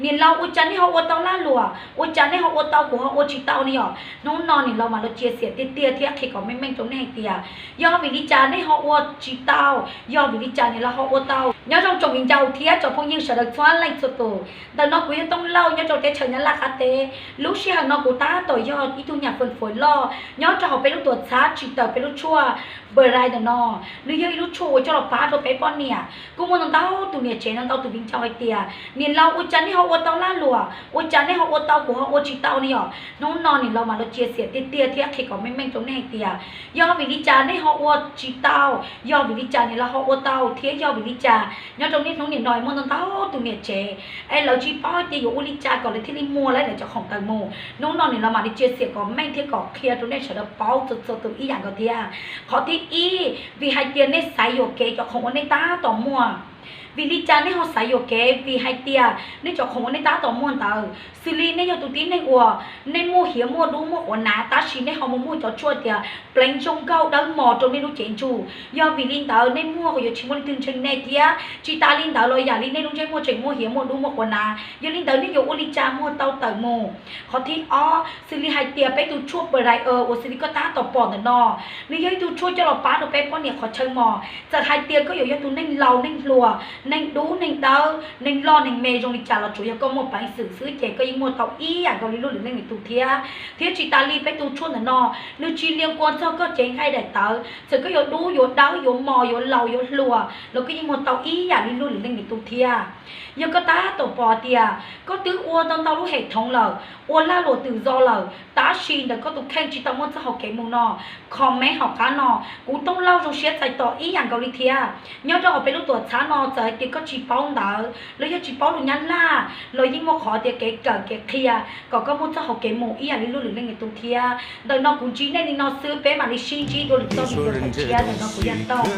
Niam laus, ua cas nej ho ua tau lag luam, ua cas nej ho ua tau kuv ho ua tsis tau ne yom? Hnub no niam laus mam los cia xiam tiag tiag thiab qhia kom meej meej rau nej hais tias yog vim li cas nej ho ua tsis tau, yog vim li cas niam laus ho ua tau. Nyob zoo tsoom viv ncaus thiab tsoom phooj ywg sawv daws txhua leej txhua tus, ntawm no kuv yog Tooj Lauj nyob rau teb chaws Nyab Laj qab teb. Lub sij hawm no kuv tab tom yog ib tug nyuag fun fuav loj nyob rau hauv peb lub tuam txhab tsis tawm peb lub tshuaj Npawg Rai ntawm no. Nws yog ib lub tshuaj uas coj los pab rau peb poj niam. Kuj muaj ntau ntau tus niam tsev ntau ntau tus viv ncaus hais tias niam laus, ua cas nej ho ua tau lag luam, ua cas nej ho ua tau kuv ho ua tsis tau ne yom? Hnub no niam laus mam los cia xiam tiag tiag thiab qhia kom meej meej rau nej hais tias yog vim li cas nej ho ua tsis tau, yog vim li cas niam laus ho ua tau, thiab yog vim li cas nyob rau niaj hnub niam no muaj ntau ntau tus niam tsev es lawv tsis paub hais tias yuav ua li cas kom lawv thiaj li muag lawv cov khoom tawm mus. Hnub no niam laus mam li cia xiam kom meej thiab kom qhia rau nej sawv daws paub txhua txhua tus ib yam nkaus thiab. Qhov thib ib, vim hais tias nej xaiv yuam kev cov khoom uas nej tab tom muaj. Vim li cas nej ho xaiv yuam kev? Vim hais tias nej cov khoom uas nej tab tom muaj ntawd, xws li nej yog tus tib neeg uas nej muaj hiav muaj dub muaj quav nav, tab sis nej ho mus muaj cov tshuaj tias pleev zoo nkauj dawb mos rau nej lub cev ntsug. Yog vim li ntawd nej muag yuav tsis muaj leej twg ntseeg nej thiab. Tsis tas li ntawd los yam li nej lub ntsej muag tseem muaj hiav muaj dub muaj quav nav, yog li ntawd nej yuav ua li cas muag tau tawm mus? Qhov thib ob, xws li hais tias peb tus tshuaj Bright uas xws li koj tab tom pom ntawm no, nws yog ib tug tshuaj coj los pab rau peb poj niam qhov chaw mos. Txawm hais tias koj yuav yog tus neeg laus neeg hluas, neeg dub neeg dawb, neeg loj neeg me, zoo li cas los tsuas yog koj muaj peev xwm xwb ces koj yeej muag tau ib yam nkaus li lub lwm leej lwm tus thiab. Thiab tsis tas li, peb tus tshuaj ntawm no nws tsis lia kua txog koj cev nqaij daim tawv, txawm koj yuav dub yuav dawb yuav mos yuav laus yuav hluas los koj yeej muag tau ib yam li lub lwm leej lwm tus thiab. Yog koj tab tom pom tias koj twb ua tau ntau lub hem thoov lawm, ua lag luam twm zos lawm, tab sis ntawm koj tus kheej tsis tau muaj txoj hau kev mus no, comment hauv qab no, kuv Tooj Lauj zoo siab txais tos ib yam nkaus li thiab. Nyob rau hauv peb lub tuam txhab no, txawm hais tias koj tsis paub ntawv los yog tsis paub lus Nyab Laj los yeej muaj qhov tias kev kawm kev qhia kom koj muaj txoj hau kev mus ib yam li lub lwm leej lwm tus thiab. Ntawm no kuv ntsib nej li no xwb, peb mam li sib ntsib dua lwm txoj video tshiab. Ntawm no kuv yog Tooj.